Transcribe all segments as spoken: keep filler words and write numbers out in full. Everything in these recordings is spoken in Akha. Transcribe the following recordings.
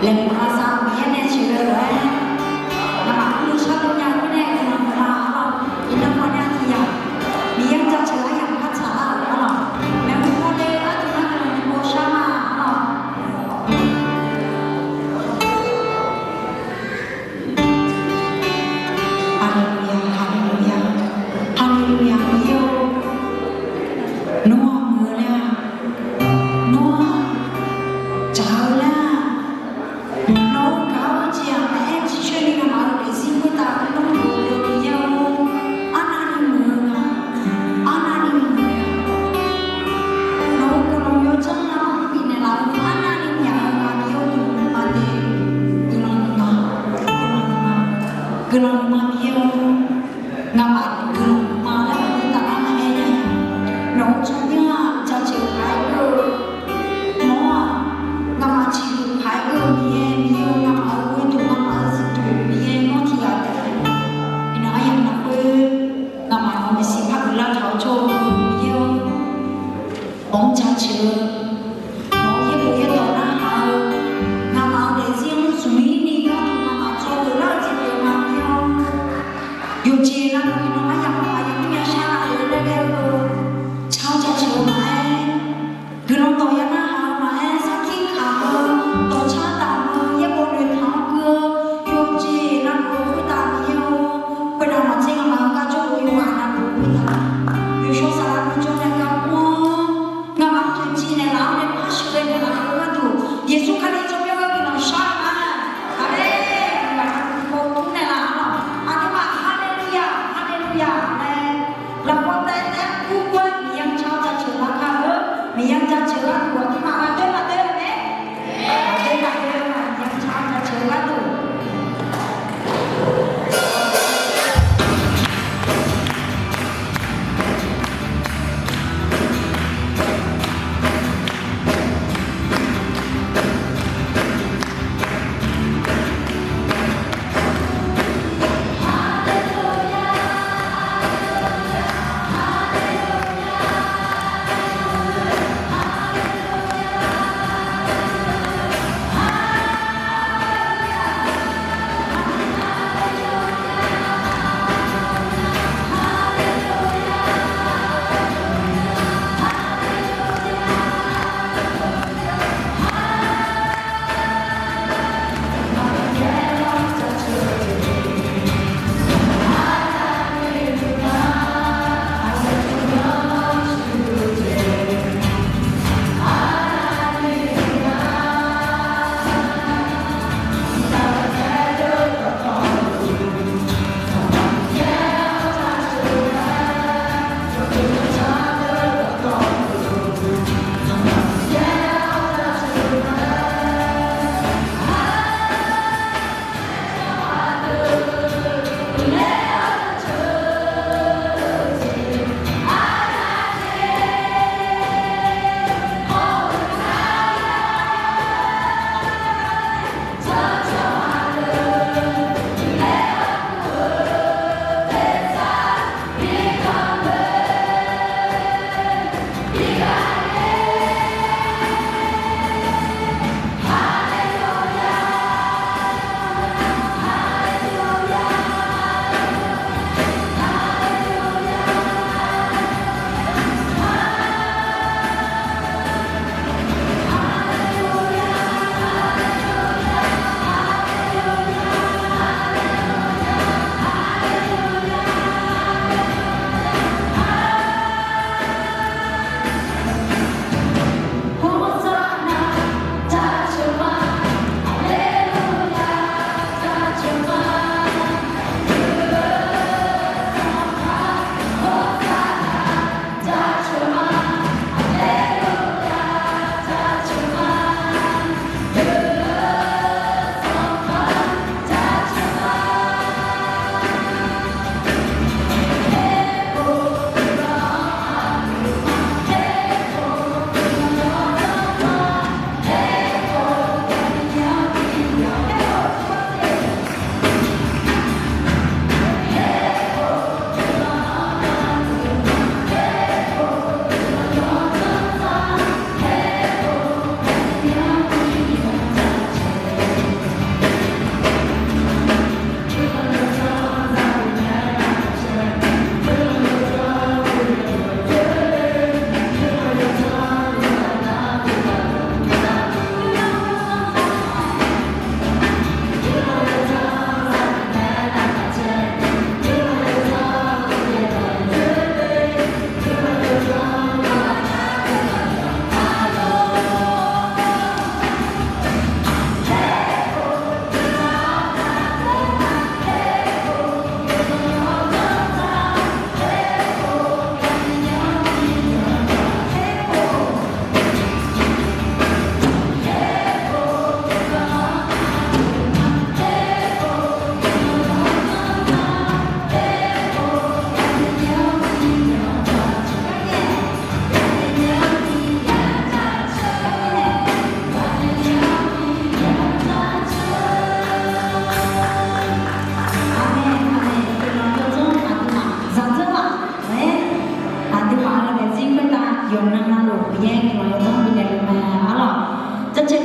Laeqhmq lavsav Miqyaer nae sheuqghae lof-aer, ngamaf mrluiv sharluf nya-eu mirnae guiqlanq huiqma arlawq. Iqnan mawrnya tiq yamq, Miqyaer-anr jaceuq-eu aryamq par tsaqlar-euq arlawq. Maeqhu paw le-eu gharduq nar guiqlanq ni bof shar ma arlawq. Haleluya, haleluya, haleluya, Miqyaer-or, nawr-aq muiq-eu laer-a, nawr-aq dzaq-eu laer-a, nawq-eu gaq-eu jeq-aq maqaer ciqcoer ni ngamaf-eu daefzir khoertav ardmr-eu Miqyaer-or, arnavni muiq-eu nga, arnavni muiq-eu nga. Nawq-eu guiqlanq yawdzanr navmaqtser bifnaeq laf-eu arnavni myaq-eu nga Miqyaer-or, guiqlanq nuima de, guiqlanq nuima, guiqlanq nuima, guiqlanq nuima Miqyaer-or. Ngamaf guiqlanq nuima laer maqngeur taf nar maqaer nya. Nawq-eu tsawrmyanr-aq jaceuq paq-aer geur-eu, nawr-aq ngamaf ciqhuiq paq-aer geur-eu Miqyaer, Miqyaer-or, ngamaf-eu ghoeduq ngamaf-eu zifduq Miqyaer nawr tiq ghaq taef-a. Iqnan aryamq lafkhoer ngamaf nawq-eu maeqshi par guiqlar taq-awr jawr-eu Miqyaer-or, nawq-anr jaceuq-eu, nawq-eu yaerbof yaerdawq narhaq-eu, ngamaf-eu daefzir-anr zmq-ir ni gharduq ngamaf dzawgeuf lar-eu jeq pyeuf ma Miqyaer-or. Yawqjeq navluf iqnan aryamq maqya mr ya shar-a laer ghae-eu, tsaq-awr jaceuq-eu maqaer, guiqlanq dawq ya narhaq-eu maqaer, sarkir kaq-eu, dawqcar taf-eu, yaerbof noeqtaq-anr gui-eu, yawqjeq navluf-eu khoertav Miqyaer-or, khoernav maqtser ngamaf-eu gar jawrluf yawqghaq navluf-eu khoertav, yawqshawr saflar nmr jawr nae gar mr-awr, ngamaf-anr toeqciv naeqlaf-awr nae par sheuqghae naeqlaf-eu gharduq, Yeqsur Kali tsawrmyanr-eu guiqlanq shar-eu ma. Aqmeq. Ngamaf-anr tiqpov kur naeqlaf-awr, aqduimaf Haleluya, Haleluya laer lafkhoer taef-aer kur-aer Miqyaer-anr jaceuq lar kar-eu, Miqyaer-anr jaceuq lar-eu aqduimaf ghaqdoer ghaqdoer-a mae. Ghaqdoer ghaqdoer-a Miqyaer-anr jaceuq lar-eu.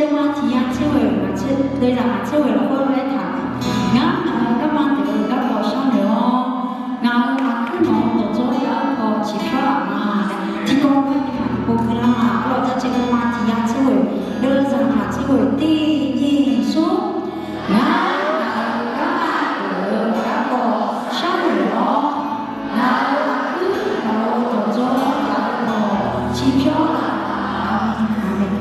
Garma tiq ya tser ghoeq, tser, deuv zaq ghaq tser ghoeq lafkhoer laer taq-euq, ngar ngaq-euq garma deuq-eu garkawv sharnoeq-awr, ngaq-euq aqkuir nawq-eu dawqdzawr ya-eu paw ciqpyawr laf ma laer tiqkawv gar ni maqpov keuvlar ma. Arlawq, Jarcaev garma tiq ya tser ghoeq, deuv zaq ghaq tser ghoeq, tiq nyiq smr. Ngar ngaq-euq garma deuq-eu garkawv sharnoeq-awr, ngaq-euq aqkuir nawq-eu dawqdzawr ya-eu paw ciqpyawr laf ma. Aqmeq.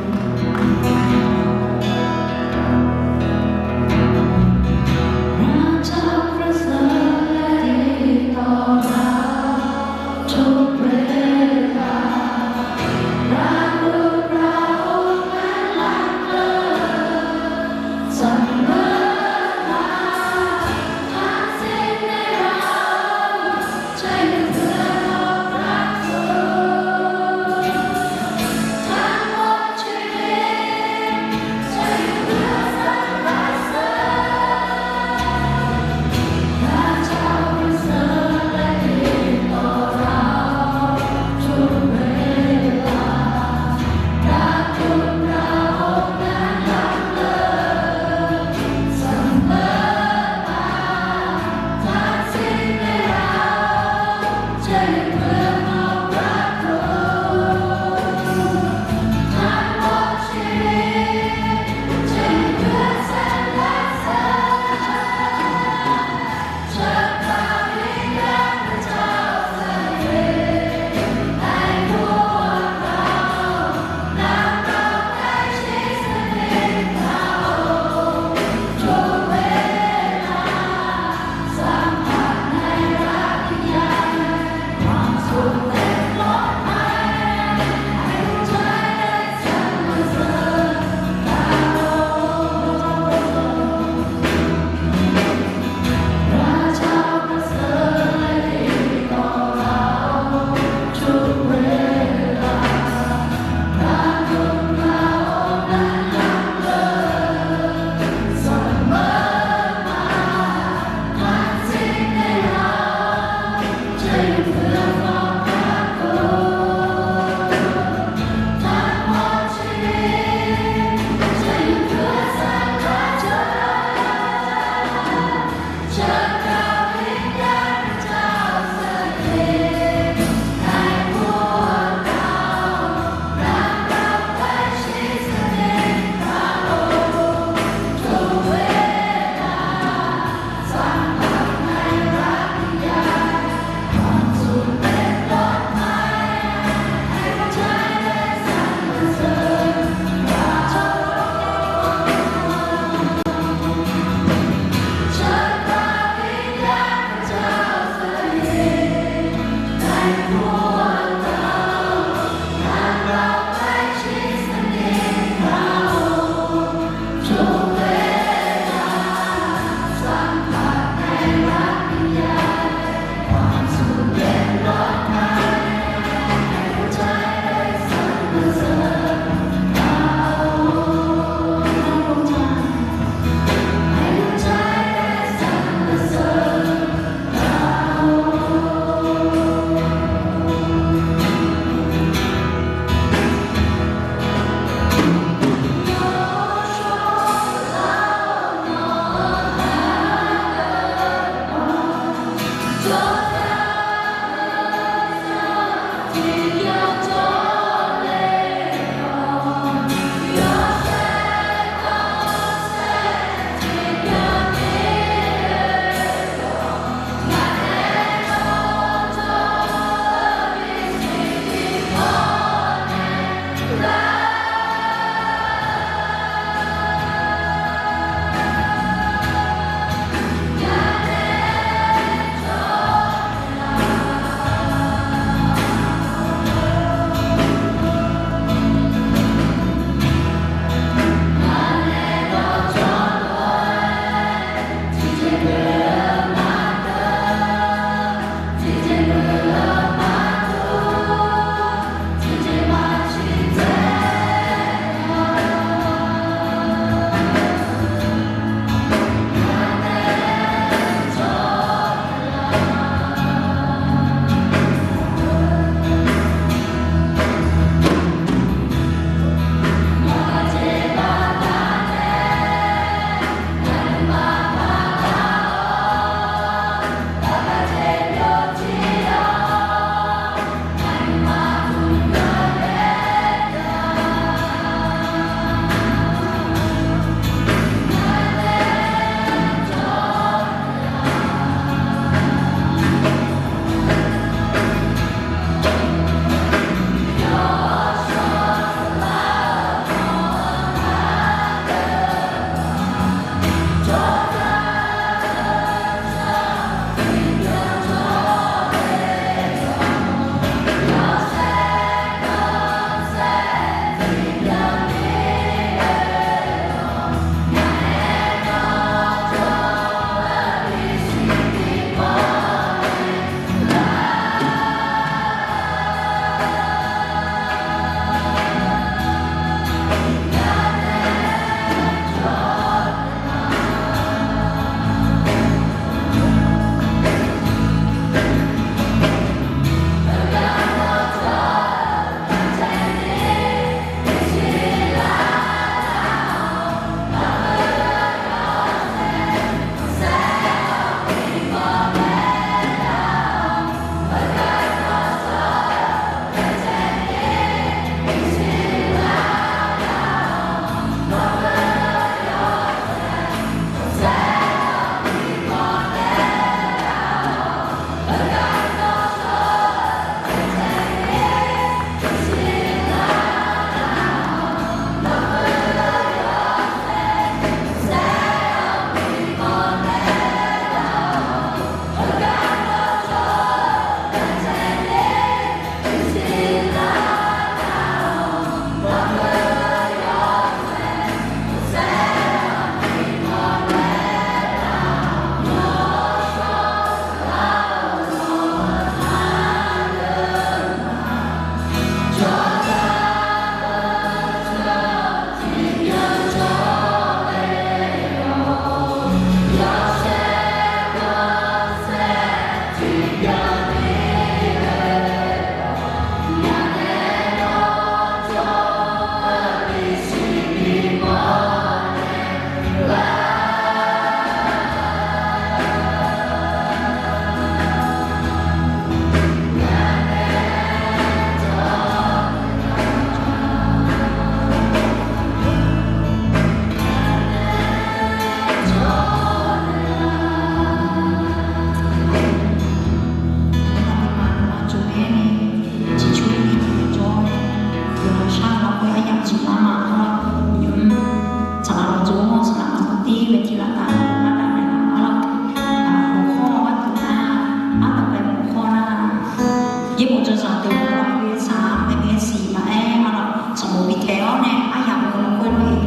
Aqyawf-euq lafkhoer saq-a, maeqnaeq siq maqaer, arlawq sanqbof bitaeq-awr nae aryamq-eu lafkhoer lor-eq,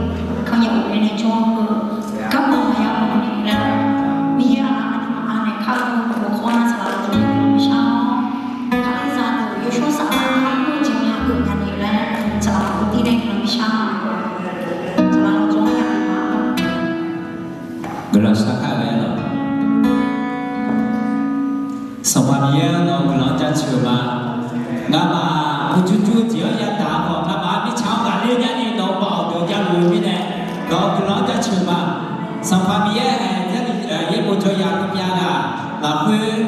kanqnya of nae jawr-eu garkawv maqya mawf ni laer, Miqyaer aqlaf aqduimaf anaeq kar-eu bof khawf-anr saqlaq lafjawr-anr guiqlanq bishar-awr, Kalizaq deuq yawshawr saflar-anr ur jeq-anr hageuf nya ni laer, saqlaq lafkhoer tirnae guiqlanq bishar-awq. Saqlaq lafjawr-anr ya ma. Guiqlanq shar kar-eu laer lawq. Sanqpaq Miqyaer-anr nawq-eu guiqlanq-anr jaceuq-eu ma. Ngamaf murjur jur-eu jeq-anr yadaq-eu khawf, ngamaf-anr mirtsaq-anr ghaqler nyani nawq-eu baoq deuq javluf-eu mirnae, nawq-eu guiqlanq-anr jaceuq-eu ma. Sanqpaq Miqyaer-aer, Jarlif, Yaerbof Jawrya-eu myav ghaq lafkhoer,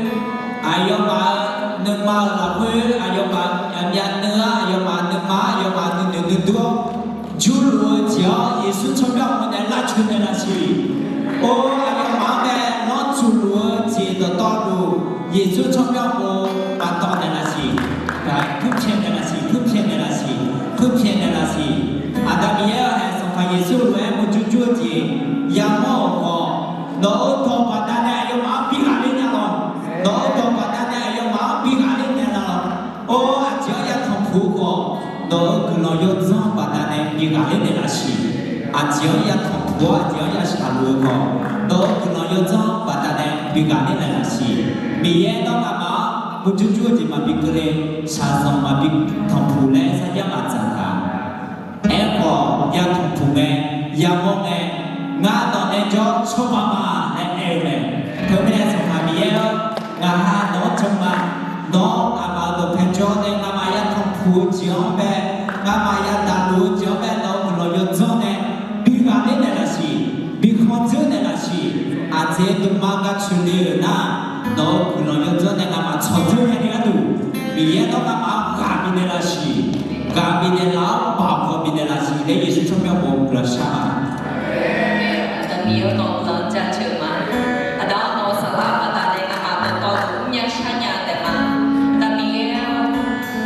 aqyawfmaf-euq nuima-euq lafkhoer, aqyawfmaf-euq myavnuiv-anr, aqyawfmaf nuima-anr, aqyawfmaf nuinoeq nuidur-awr, jurluf-eu jeq-anr Yeqsur tsawrmyanr-anr nae lavcoeq naeqlaf siq. Or, aqyawfmaf-anr nae lanrtsuq luf-eu jeq dawqtawvluf, Yeqsur tsawrmyanr-anr maqdawv naeqlaf siq. Puirpyaeq naeqlaf siq, puirpyaeq naeqlaf siq, puirpyaeq naeqlaf siq. Aqda Miqyaer-anr hae, Sanqpaq Yeqsur lof-aer murjur jur-eu jeq yamawr-euq khawf, nawq-euq dawq baqdanae aqyawfmaf-anr bi ghaqler nya lawq. Nawq-euq dawq baqdanae aqyawfmaf-anr bi ghaqler nya lawq. Or, aqjeq-anr yatanq puq-eu khawf, nawq-euq guiqlanq yawdzanr baqdanae bi ghaqler naeqlaf siq. Aqjeq-anr yatanq puq-awr aqjeq-anr yashaq luf-eu khawf, nawq-euq guiqlanq yawdzanr baqdanae bi ghaqler naeqlaf siq. Miqyaer nawr ngamaf-anr murjur jur-eu jeq maqbi keuvle, shaqzanq maqbi tanqpuq laer sarjax maqdzaq taq. Aerkhawf, yatanq puq ngae, yamawr ngae, ngar nawq nae jawr tsawrhaq ma laer aer-eu mae. Teumirnae Sanqpaq Miqyaer-awr, ngaq ha nawq-anr jan ma. Nawr ngaqmaf-euq dawqpae jawr nae ngaqmaf yatanq puq-eu jeq-anr bae, ngaqmaf yadaq luf-eu jeq-anr bae, nawq-euq guiqlanq yawdzanr nae bi ghaqler naeqlaf siq, bi khanqdzeur naeqlaf siq. Aqjeq dmqma gaq tsoeq le-euq nar, nawq-euq guiqlanq yawdzanr nae ngaqmaf tsawqdzeur nya ni gharduq, Miqyaer nawr ngaqmaf-anr ghaq bifnaeq laf siq, ghaq bifnaeq laf-awr baq-awr bifnaeq laf siq laer Yeqsur tsawrmyanr bof guiqlanq shar ma. Aqda Miqyaer-awr nawq-euq guiqlanq-anr jaceuq ma. Aqda-awr nawq-eu saflar baqdanae ngaqmaf dawqtawvluf mrnya sharnya taef ma. Aqda Miqyaer-awr,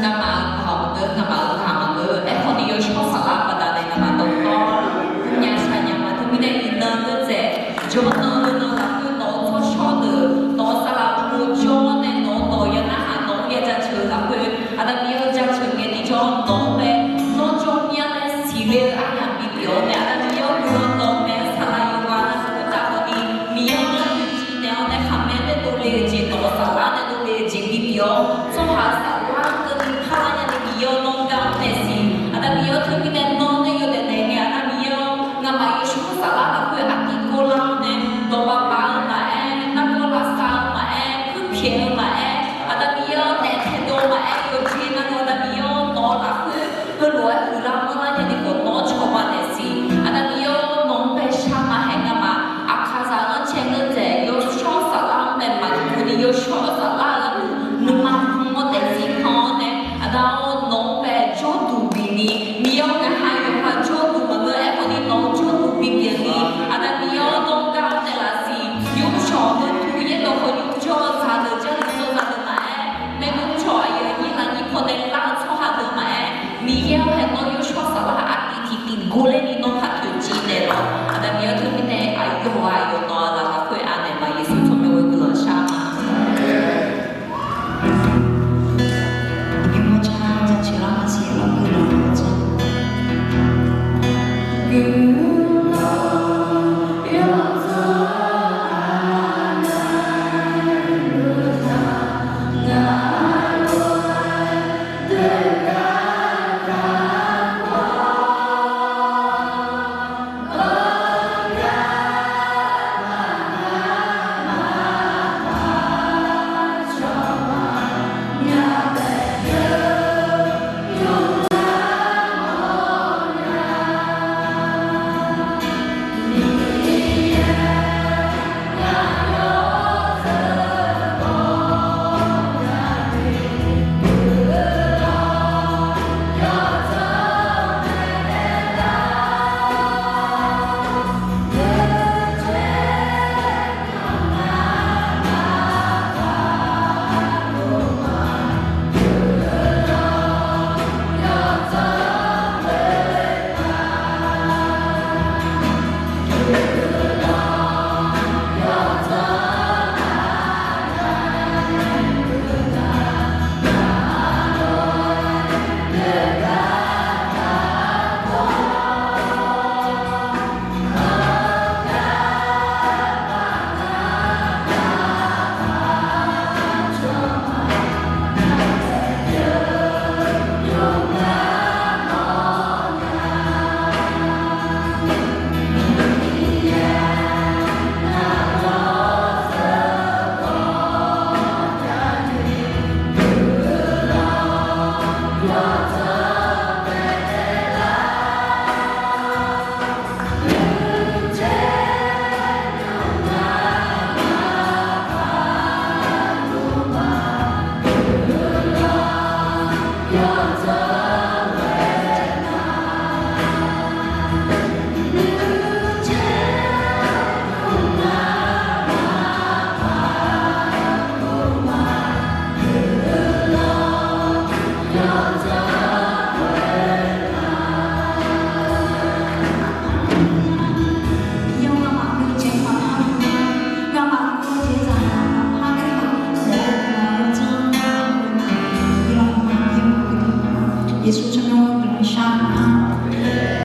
ngaqmaf-euq ghaq maqngeur, ngaqmaf-euq ghaq maqngeur. Aerkhawf ni yawshawr saflar baqdanae ngaqmaf dawqtawvluf mrnya sharnya ma. Teumirnae iqnan dzeurdzaeq, jawrnan deuqnan lafkhoer nawq-eu tsawrshawr deuq, nawq-eu saflar pov jawr nae nawq-eu dawq ya narhaq nawq-anr ya jaceuq-eu lafkhoer, Aqda Miqyaer